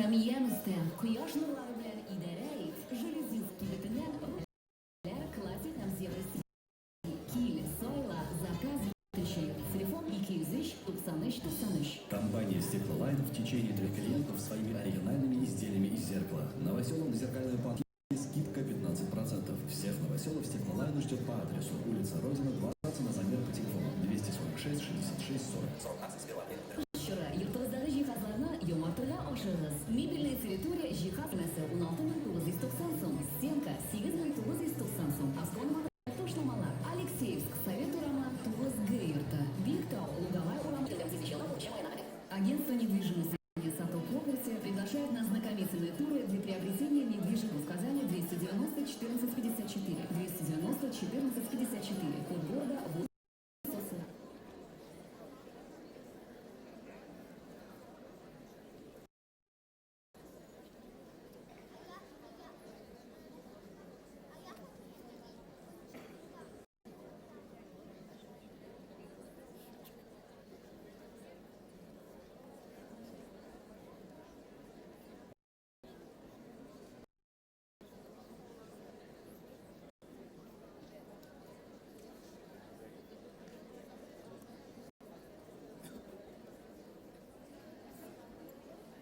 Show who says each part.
Speaker 1: Һәм ямь өстә, кояш нурлары белән идарә ит, Железинск кибетеннән рульләр классик һәм евро стиль. Кил, сайла, заказ ит өчен телефон 203 93 93.
Speaker 2: Компания «Стеклолайн» в течение трех клиентов своими оригинальными изделиями из зеркала. Новоселам на зеркальной панели скидка 15%. Всех новоселов «Стеклолайн» ждет по адресу: улица Родина, 20, на замер по телефону 246 66 40.